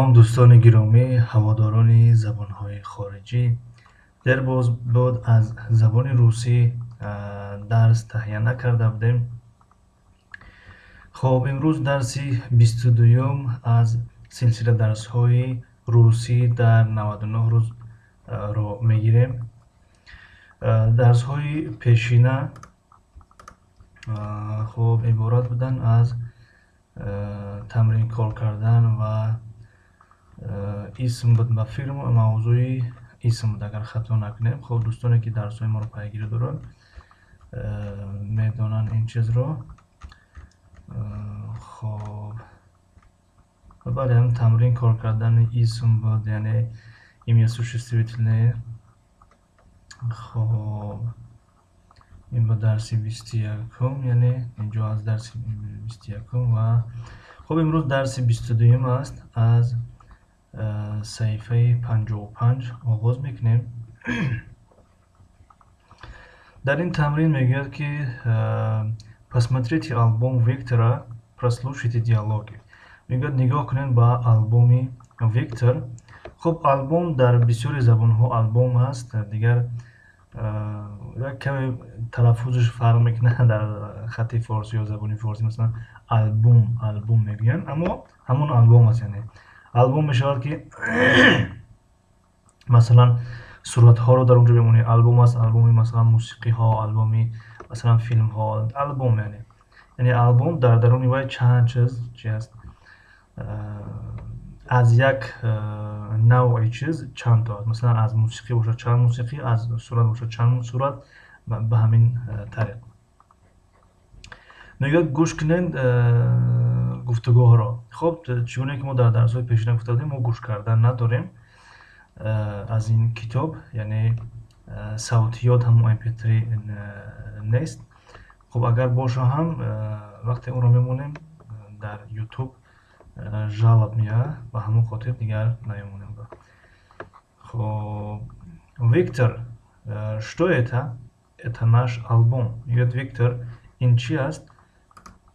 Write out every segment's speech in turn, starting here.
Салом, дӯстони гиромӣ, ҳаводорони забонҳои хориҷӣ. Дер боз буд, аз забони русӣ дарс таҳия накарда будем. Хоб, имрӯз дарси 22-юм аз силсила дарсҳои русӣ дар 99 рӯзро мегирем. Дарсҳои пешина, хоб, иборат буданд аз тамрин кор кардан ва исм буд, ба филм мавзӯи исм буд, агар хато накунем. Хоб, дӯстоне ки дарсҳои моро пайгирӣ доранд, медонанд ин чизро. Хоб, бале, ҳам тамрин кор кардани исм буд, яъне имя существительное. Хоб, ин ба дарси 21-ум, яъне инҷо аз дарси 21-ум. Ва хоб, имрӯз дарси 22-юм аст, аз саҳифаи 55 оғоз мекунем. Дар ин тамрин мегӯяд, ки «Посмотрите альбом Виктора, прослушайте диалоги». Мегӯяд, нигоҳ кунед ба албоми Виктор. Хуб, албом дар бисёри забонҳо албом аст, дигар як каме талаффузаш фарқ мекунад. Дар хатти форсӣ ё забони форсӣ, масалан, албум, албум мегӯянд, аммо ҳамон албом аст. Яъне албом мешавад, ки масалан, суратҳоро дар он ҷо мемонӣ, албом аст. Албоми, масалан, мусиқиҳо, албоми, масалан, филмҳо, албом. Яъне албом дар даруни вай чанд чиз чи аст, аз як навъи чиз чанд то аст. Масалан, аз мусиқӣ бошад, чанд мусиқӣ, аз сурат бошад, чанд сурат. Ба ҳамин тариқ мегӯяд, гӯш кунед гуфтугӯҳоро. Хоб, чӣ гуне ки мо дар дарсҳои пешина гуфта будем, мо гӯш кардан надорем аз ин китоб, яъне савтиёт ҳамон MP3 нест. Хуб, агар боша ҳам, вақте онро мемонем, дар Ютуб жалоба меояд, ба ҳамон хотир дигар намемонем. Хоб, Виктор: «Что это?» «Это наш альбом». Мегӯяд Виктор: «Ин чӣ аст?»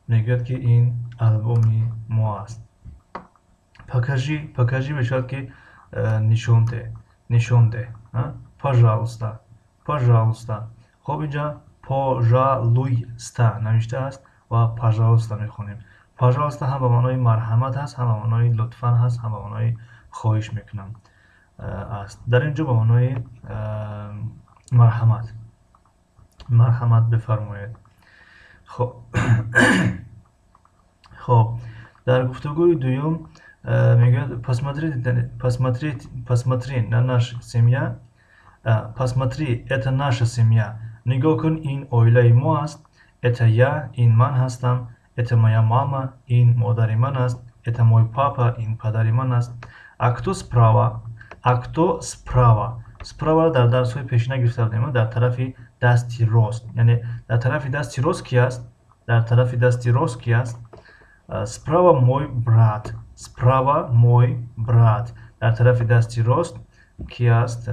Мегӯяд, ки ин албоми мо аст. «Покажи». «Покажи» мешавад, ки нишон деҳ, нишон деҳ. «Пожалуйста», «пожалуйста». Хоб, инҷа «пожалуйста» навиштааст ва «пожалуйста» мехонем. «Пожалуйста» ҳам ба маънои марҳамат ҳаст, ҳам ба маънои лутфан ҳаст, ҳам ба маънои хоҳиш мекунам аст. Дар ин ҷо ба маънои марҳамат, марҳамат бифармоед. Хоб, дар гуфтугӯи дуюм мегӯяд: «Посмотри, посмотри на наша семья, посмотри, это наша семья». Нигоҳ кун, ин оилаи мо аст. «Это я», ин ман ҳастам. «Это моя мама», ин модари ман аст. «Это мой папа», ин падари ман аст. «А кто справа?» «А кто справа?» «Справа» дар дарсҳои пешина гирифта будем, дар тарафи дасти рост. Яъне дар тарафи дасти рост ки аст? Дар тарафи дасти рост ки аст? «Справа мой брат». «Справа мой брат». Дар тарафи дасти рост ки аст?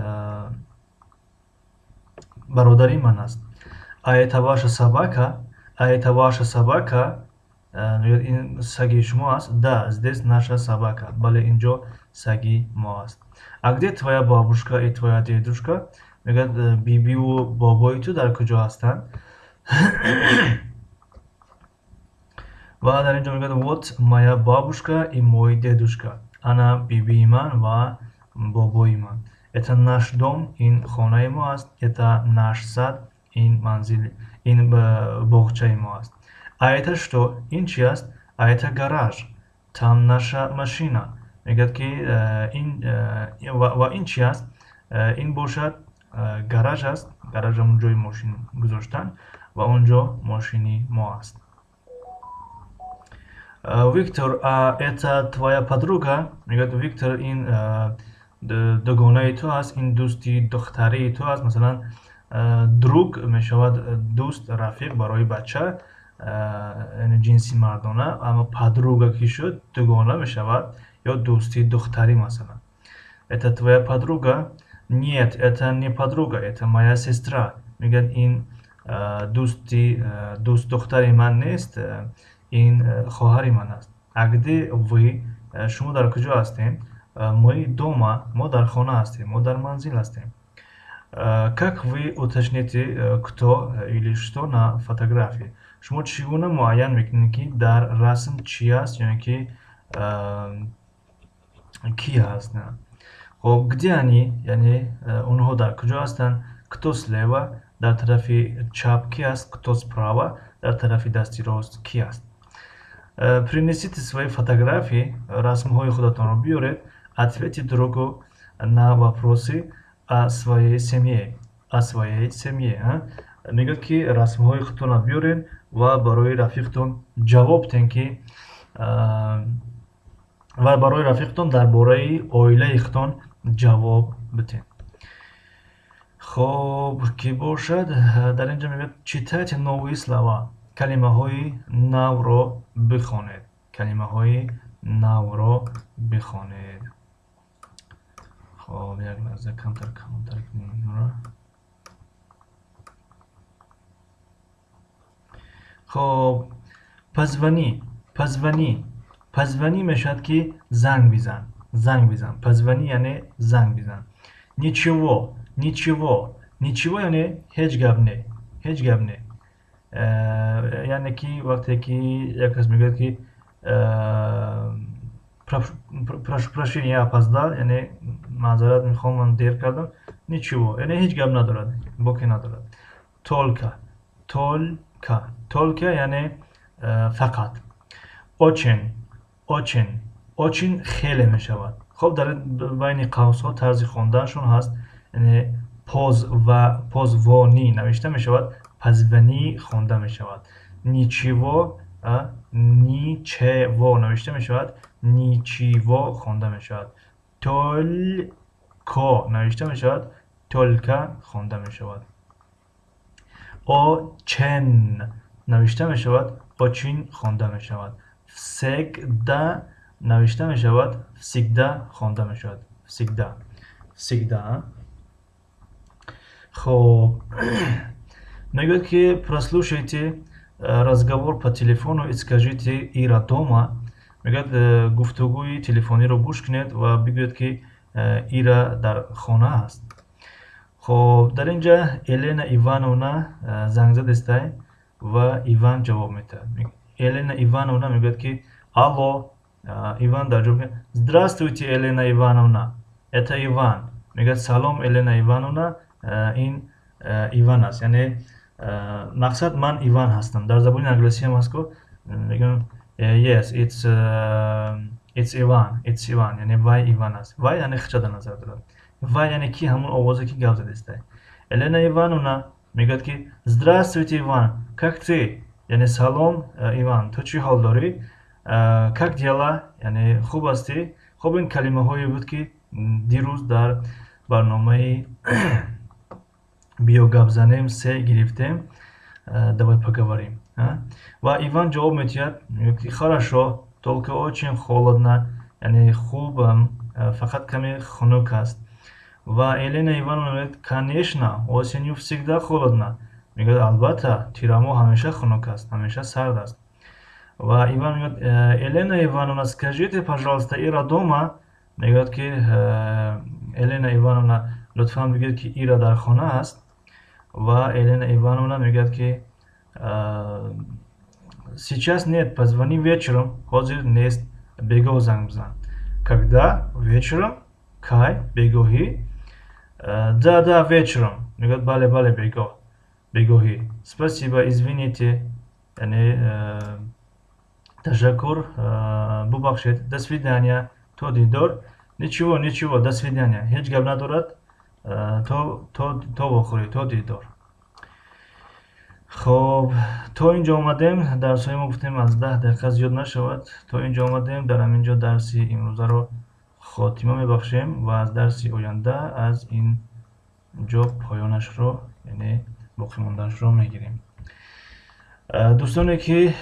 Бародари ман аст. «А это ваша собака?» «А это ваша собака?» Ин саги шумо аст? «Да, здесь наша собака». Бале, инҷо саги мо аст. «А где твоя бабушка и твоя дедушка?» Мегӯяд, бибиву бобои ту дар куҷо ҳастанд? Ва дар ин ҷо мегӯяд: «Вот моя бабушка и мой дедушка». Ана бибии ман ва бобои ман. «Это наш дом», ин хонаи мо аст. «Это наш сад», ин манзил, ин боғчаи мо аст. «А это что?» Ин чи аст? «А это гараж, там наша машина». Мегӯяд, ки ин ва ин чи аст? Ин бошад гараж аст. Гараж ҳамон ҷои мошин гузоштан ва он ҷо мошини мо аст. Виктор: «А это твоя подруга?» Мегӯяд Виктор: «Ин дугонаи ту аст, ин дӯсти духтарии ту аст?» Масалан, друг мешавад дӯст, рафиқ барои бача, яъне ҷинси мардона, аммо подруга ки шуд, дугона мешавад ё дӯсти духтарӣ масалан. «Это твоя подруга?» «Нет, это не подруга, это моя сестра». Мегӯяд, ин дӯсти дӯстдухтари ман нест, ин хоҳари ман аст. «А где вы Шумо дар куҷо ҳастем? Мы дома, мо дар хона ҳастем, мо дар манзил ҳастем. Как вы уточните, кто или что на фотографии? Шумо чӣ гуна муайян мекунед, ки дар расм чӣ аст ё ин ки кӣ ҳаст? Хоб, где они, яъне онҳо дар куҷо ҳастанд? Кто слева, дар тарафи чап кӣ аст? Кто справа, дар тарафи дасти рост кӣ аст? Принесите свои фотографии, расмҳои худатонро биёред. Ответьте другу на вопросы о своей семье, о своей семье. Мегӯяд, ки расмҳои худтонро биёред ва барои рафиқтон ҷавоб диҳед, ки ва барои рафиқтон дар бораи оилаи худтон ҷавоб бидиҳед. Хоб, кӣ бошад, дар ин ҷо мегӯяд: читайте новые слова, калимаҳои навро бихонед, калимаҳои навро бихонед. Хоб, як лаҳза, камтар камтар кунем инро. Хоб, позвони, позвони, позвони мешавад, ки занг бизан, занг бизан. Позвони яъне занг бизан. Ничего, ничего, ничего яъне ҳеҷ гап не, ҳеҷ гап не. Яъне ки вақте ки як кас мегӯяд, ки прошу прощения, я опоздал, яъне маъзарат мехоҳам, ман дер кардам. Ничего яъне ҳеҷ гап надорад, боке надорад. Только, только, только яъне фақат. Очень, очень, очень хеле мешавад. Хоб, дар байни қавсҳо тарзи хонданашон ҳаст, яъне поз ва позвони навишта мешавад, позвони хонда мешавад. Ничего, ничево навишта мешавад, ничиво хонда мешавад. Только навишта мешавад, только хонда мешавад. Очен навишта мешавад, очень хонда мешавад. Всегда навишта мешавад, всегда хонда мешавад. Всегда, всегда. Хоб, мегӯяд, ки прослушайте разговор по телефону и скажите: Ира дома? Мегӯяд, гуфтугӯи телефониро гӯш кунед ва бигӯед, ки Ира дар хона аст. Хоб, дар ин ҷа Елена Ивановна занг задестай ва Иван ҷавоб медиҳад. Елена Ивановна мегӯяд, ки алло. Иван дар ҷавоб: здравствуйте, Елена Ивановна, это Иван. Мегӯяд: салом, Елена Ивановна, ин Иван аст. Яъне мақсад, ман Иван ҳастам. Дар забони англисӣ ҳам аст ку, мегӯям: yes, it's Иван, it's Иван, яъне вай Иван аст. Вай яъне хича дар назар дорад. Вай яъне ки ҳамон овозе, ки гап задестай. Елена Ивановна мегӯяд, ки здравствуйте, Иван, как ты? Яъне салом, Иван, ту чӣ ҳол дорӣ? Как дела? Яъне хуб ҳастӣ? Хуб, ин калимаҳое буд, ки дирӯз дар барномаи биё гап занем се гирифтем, давай поговорим. Ва Иван ҷавоб медиҳад, мегӯяд, ки хорошо, только очень холодно, яъне хубам, фақат каме хунук аст. Ва Елена Ивановна мегӯяд: конечно, осенью всегда холодно. Мегӯяд: албатта, тирамоҳ ҳамеша хунук аст, ҳамеша сард аст. Ва Иван мегӯяд: Елена Ивановна, скажите, пожалуйста, Ира дома? Мегӯяд, ки Елена Ивановна, лутфан бигӯед, ки Ира дар хона аст? Ва Елена Ивановна мегӯяд, ки сейчас нет, позвони вечером, ҳозир нест, бегоҳ занг бизан. Когда? Вечером? Кай? Бегоҳӣ? Да, да, вечером. Мегӯяд: бале, бале, бегоҳ, бегоҳӣ. Спасибо, извините, яъне ташаккур, бубахшед. До свидания, то дидор. Ничего, ничего, до свидания. Ҳеҷ гап надорад, то вохӯрӣ, то дидор. Хоб, то ин ҷо омадем. Дарсҳои мо, гуфтем, аз 10 дақиқа зиёд нашавад. То ин ҷо омадем, дар ҳамин ҷо дарси имрӯзаро хотима мебахшем ва аз дарси оянда аз ин ҷо поёнашро, яъне боқимондаашро мегирем. Дӯстоне, ки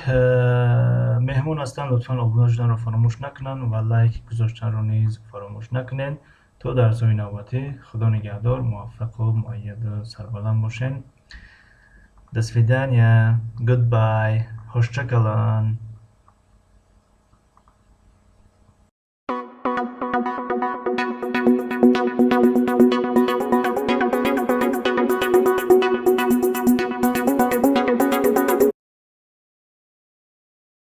меҳмон ҳастанд, лутфан обуна шуданро фаромӯш накунанд ва лайк гузоштанро низ фаромӯш накунед. То дарсҳои навбатӣ, Худо нигаҳдор, муваффақу муайяду сарбаланд бошед. До свидания, goodbye, hoşça kalın.